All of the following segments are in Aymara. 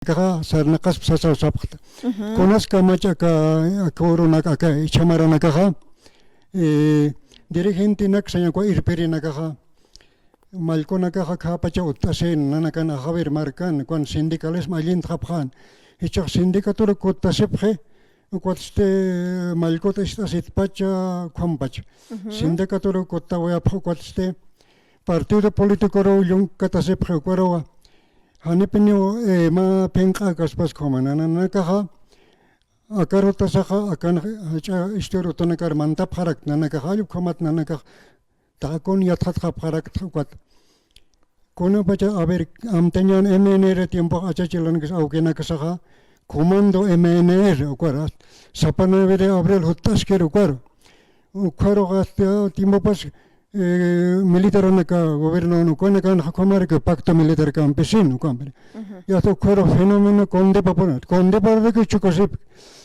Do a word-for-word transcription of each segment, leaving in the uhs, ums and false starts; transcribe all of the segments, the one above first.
Kaxa sarnaqaspa sasaw sapxta. Ujú. Kunas kamach aka, aka urunak, aka ichhamaranakaxa, eh, dirigentenak sañakwa irpirinakaxa, mallkunakaxa khäpacha utt'asin, nanakan ajawir markan, ukan sindicalismo allintxapxän. Jichhax sindicatura kuttasipxi, ukatsti mallkut ist'asitpacha, ukhampacha. Ujú. Sindicatura kuttawayapxi, ukatsti partido políticoruw llunkkatasipxi, ukaruwa. Janipiniw, eh, mä phinq'äkaspas ukhama, nanakaxa, aka urutasaxa, akan jach'a isti urutanakar mantapxarakta, nanakax jall ukhamat nanakax taqi kun yatxatxapxarakta ukat. Kunapacha, a ver, amtañan M N R tiempox achachilanakasa awkinakasaxa, comando M N R, ukar, sapa nueve de abril jutt'askir ukar. Ukharux hasta tiempopas, eh, militaranaka gobiernon ukanakan ukhamaraki pacto militar campesino, ukampi. Ujú. Y hasta ukharux fenómeno Condepa puna, Condeparaki chukasipki.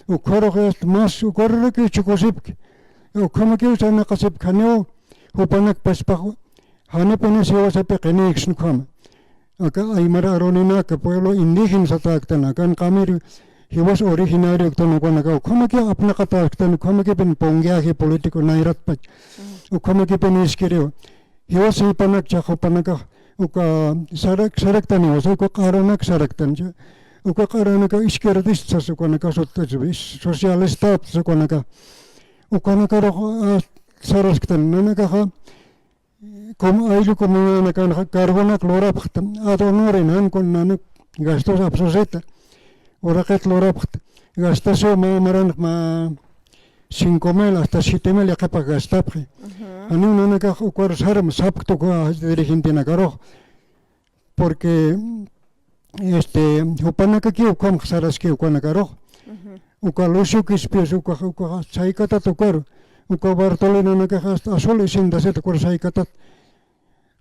Ukharux hasta más ukaraki chukasipki. Ukhamakiw sarnaqasipki, janiw jupanak paspax, janipini siwasapi qinïksna ukhama. Aka aymar aruninaka, pueblo indígena satäktan, akan qamir jiwas originario uktan ukanaka, ukhamaki apnaqatäktan, ukhamakipin pungiaje político nayratpach. Ukhamakipin iskiriw. Jiwas sipanak chhax jupanakax, uka sarak, saraktaniwa, uka q'aranak saraktan, cha. Uka q'aranaka izquierdistas ukanaka, sut-, socialistas ukanaka. Ukanakarux, ah, sarasktan, nanakaxa, como ayllu comunidadanakanxa cargonak lurapxta, ad honorem, jan kun nanak gastos apsusita, uraqit lurapxta, gastasiw mä maranx mä cinco mil hasta siete mil yaqhipax gastapxi. Ujú. Janiw nanakax ukar sarma sapkta uka dirigentenakarux, porque, este, jupanakakiw ukham saraski ukanakarux. Ujú. Uka Lucio Quispe, uka, uka saykatat ukar, uka Bartolinanakax hasta azul isindasit ukar saykatat.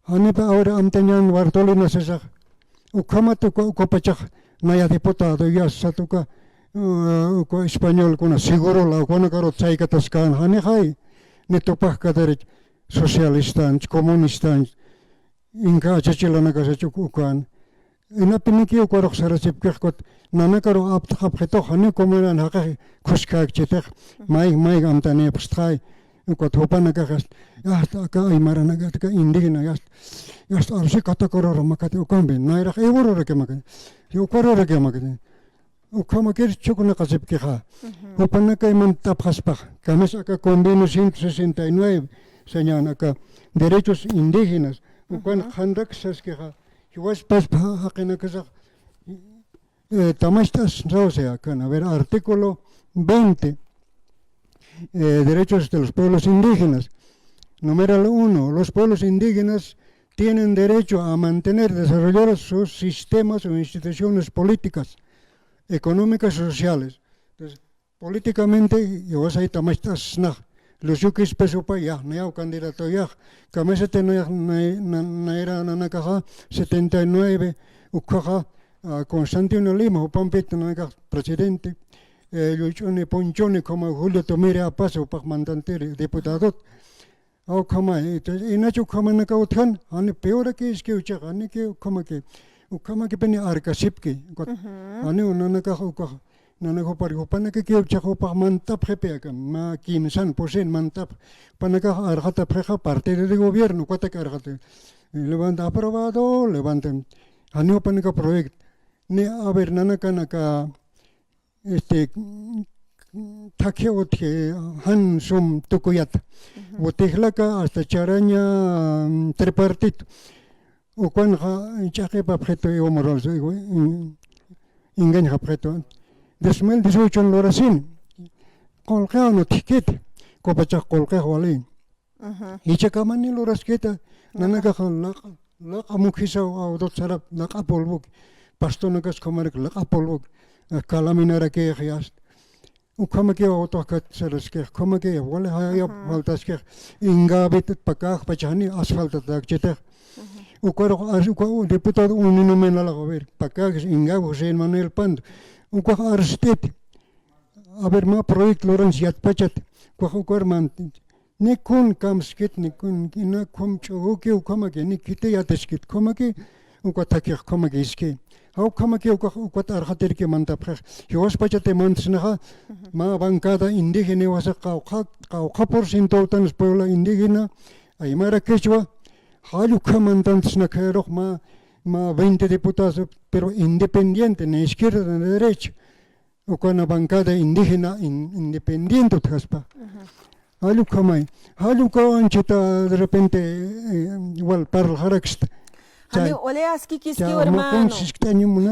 Janipa ahora amtañan Bartolina sisax. Ukhamat uka, uka pachax naya diputado yasat uka, uh, uka españolkuna seguro la ukanakarux saykataskan, janixay, ni tupax katarich socialistanch, comunistanch, inka achachilanakasach uk-, ukan. Inapiniki ukarux sarasipkix, ukat nanakarux apt'xapxitux, janiw comunidad jaqix khuskakchitix, may, may amtanipxstxay, ukat jupanakax hasta, hasta aka aymaranaka, hasta aka indígena, hasta, hasta arsi katakarur makati ukampi, nayrax iwururaki makati, ukaruraki makati. Ukhamakir chuknaqasipkixa. Ujú. Jupanakay mantapxaspax, kamis aka convenio ciento sesenta y nueve, sañan aka derechos indígenas, ukan qhanrak saskixa, jiwaspas jaqinakasax, eh, tamacht'as rawsi akan. A ver, artículo veinte, eh, derechos de los pueblos indígenas. Numeral uno, los pueblos indígenas tienen derecho a mantener, desarrollar sus sistemas o instituciones políticas, económicas y sociales. Entonces, políticamente, jiwasay tamacht'asnax, Lucio Quispe supa, ya, nayaw candidatoyax, kamisati nayax, nay-, na-, nayra nanakaxa, setenta y nueve, ukhaxa, ah, Constantino Lima, jupampit nanakax presidente, eh, Lluch'uni Punchuni, como Julio Tumiri Apasa, jupax mandantiri, diputadot. Ukhamay, entonces, inach ukhamanaka utjan, jani peoraki iski uchax, janiki ukhamaki, ukhamakipini arkasipki, ukat, ujú, jani nanakax ukax, nanakupar jupanakakiw chhax jupax mantapxipi aka, mä kimsan pusin mantap, jupanakax arxatapxixa partido de gobierno, ukatak arxata, levanta aprobado, levanta, jani jupanaka proyecto, ni, a ver, nanakanaka, este, thakhi utji, jan sum tukuyat. Ujú. Utijlaka hasta charaña, mm, tripartito. Ukanxa ch'aqipapxitu Evo Morales, mm, engañxapxitu. Dos mil dieciocho lurasin. Qullqiwan utjkit. Uka pachax qullqix wali. Ujú. Jichhakamani luraskita, nanakaxa laq'a, laq'a mukhisaw awdot sarap, laq'a polvoki, pastonakas ukhamarak laq'a polvoki, eh, calaminarakix yasta. Ukhamakiw awtoxkat saraskix, ukhamakiw wali jayap faltaskix, ingabit pakäx pachani asfaltatäkchitix. Ujú. Ukarux as-, uka diputado uninominalax, a ver, pakäx ingab José Manuel Pando. Ukax arst'it. A ver, mä proyecto luransi yatpachat. Ukax ukar manti. Ni kun kamskit, ni kun, ina ukham ch'ujuki ukhamaki, ni khiti yatiskit ukhamaki, uka thakix ukhamaki iski. Jawkhamaki ukax, ukat arxatirki mantapxix. Jiwaspachati mantsnaxa, mä bancada indígena iwasa qawqha, qawqha por ciento utansa Puebla indígena, aymara, quechua, jall ukkha mantantsna khayarux mä, mä veinte diputados, pero independiente, ni izquierda ni derecha. Ukana bancada indígena, in-, independiente utjaspa. Jall ukhamay. Jall ukaw anchita de repente, eh, wal parlxaraksta. Jani, wali askikiskiw, hermano.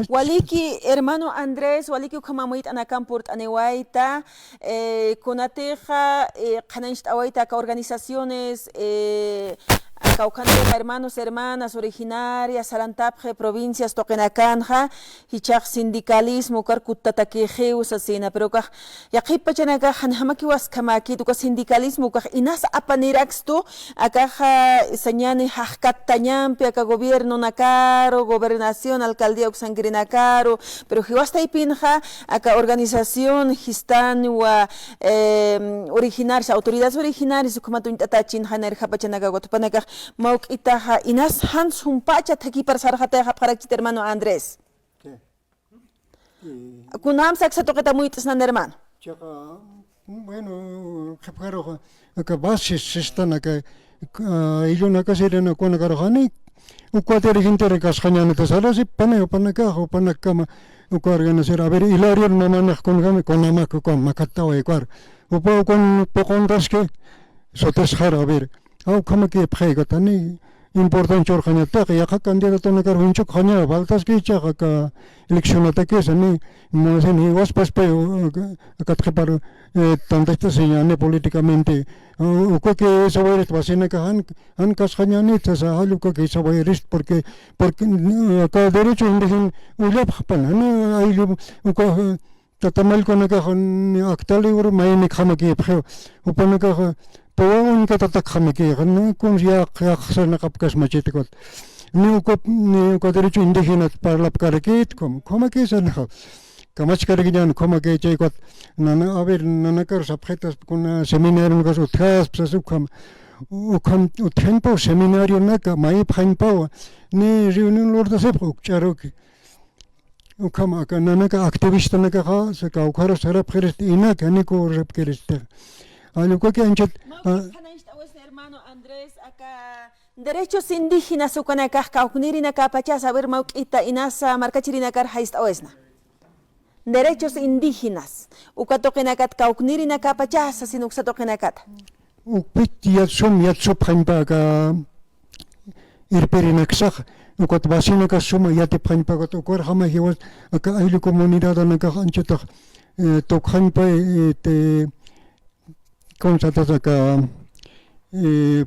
Waliki, hermano Andrés, waliki ukham amuyt'anakan purt'aniwayta, eh, kunatixa, eh, qhanañcht'awayta aka organizaciones, eh, aka ukhantixa hermanos, hermanas originarias, sarantapxi provincias tuqinakanxa, jichhax sindicalismo ukar kuttatakixiw sasina, pero ukax yaqhip pachanakax janjamakiw askhamäkit, uka sindicalismo ukax inas apanirakstu, akaxa sañäni jaqkatatañampi aka gobiernonakaru, gobernación, alcaldía uksankirinakaru, pero jiwas taypinxa aka organización jistanwa, em, originarias, autoridades originarias ukhamat uñt'atachin, jan irxa pachanakax, ukat jupanakax mawk'itaxa inas jan sumpacha thakipar sarxatayxapxarakchit, hermano Andrés. Sí. Eh, kunjamsa aksa tuqit amuyt'snan, hermano. Chiqa, bueno, qhipxaruxa, aka bases sistan aka, ah, ayllunakasirinakanakarux jani, uka dirigente kasxañäniti sarasi, panay jupanakax, jupanakama, uka organización, a ver, Hilario Mamanix kunjami, kunamak, uka makattaway ukar. Upa ukan puquntaski, sutisxar, a ver. Jawkhamakipxi, ukat jani importante churxañatax, yaqha candidatonakar junchukxaña, faltaski jichhax aka eleccionatakisa, ni, ni jiwaspaspi, aka, akat qhipar, eh, tantacht'asiñäni políticamente. U-, ukaki sawayrist basenaka jan, jan kasxañänit sasa, jall ukaki sawayrist, porque, porque, eh, aka derecho indígena ullapxpan, jani ayllu uka, eh, Tata mallkunakax ni acta libre maynikjamakipxiw. Jupanakax puwaw uñkatatakjamakix, ni kuns yaq, yaqsarnaqapkasmachit ukat. Ni uka, ni uka derecho indígenat parlapkarakit, ukham, ukhamakisa naxa. Kamachkarakiñän ukhamaki chaykuta. Nana, a ver, nanakar sapxitas kuna seminarionakas utjaspsas ukham. Ukham utjañpaw seminarionaka, mayipxañpawa. Ni reunión lurtasipx ukch'aruki. Ukham aka nanaka activistanakaxa, sa kawkharus sarapxirist inak, janiku sarapkirist. Jall ukaki anchhit, mawk'it, ah, qhanañcht'awaysa, hermano Andrés, aka derechos indígenas ukanakax kawknirinakäpachasa, a ver, mawk'ita inasa markachirinakar jayt'awaysna. Derechos indígenas, uka tuqinakat kawknirinakäpachasa, sino uksa tuqinakat. Ukpit yat sum, yat supxañpa aka irpirinaksax, ukat basenakax suma yatipxañpa, ukat ukarjama jiwas, aka ayllu comunidadanakax anchhitax, eh, tukxañpa, eh, te, kunsatas aka, eh,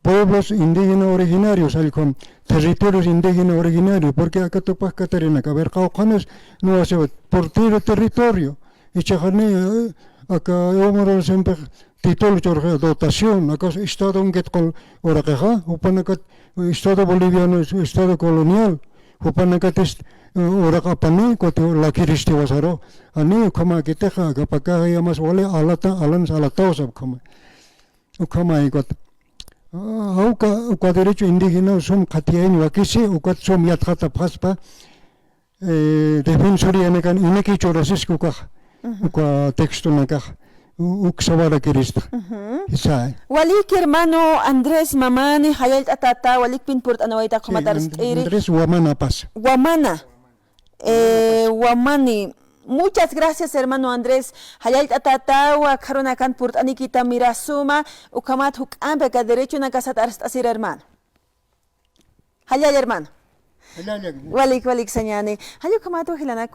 pueblos indígena originarios, allqum, territorios indígena originarios, porque aka tupax katarinaka, a ver, qawqhanas no hace por tierra territorio, ichaxani, eh, aka Evo Morales siempre título churxa, dotación, akas estado unkit qul uraqixa, jupanakat estado boliviano, estado colonial, jupanakatis, eh, uraq apani, kuti lakiristi wasaru, jani ukhamäkitixa, aka pakaxa yamas wali alata, alans alataw sap ukhama. Ukhamay ukat. Ah, uka, uka derecho indígena sum qhatiyäñ wakisi, ukat sum yatxatapxaspa, eh, defensoríanakan inaki churasiski ukax, uka textonakax, u-, uksa warakirista. Jisa. Waliki hermano Andrés Mamani, jallallt'atäta, walikpin purt'anawayta, sí, qhumatarst'iri. Andrés Wamanapas. Wamana. Eh, Wamani. Muchas gracias, hermano Andrés. Jallallt'atätawa, akharunakan purt'anikita mirasuma, ukhamat juk'ampi aka derechonakasat arst'asir, hermano. Jallalla, hermano. Jallalla. Walik, walik sañäni. Jall ukhamat jilanaka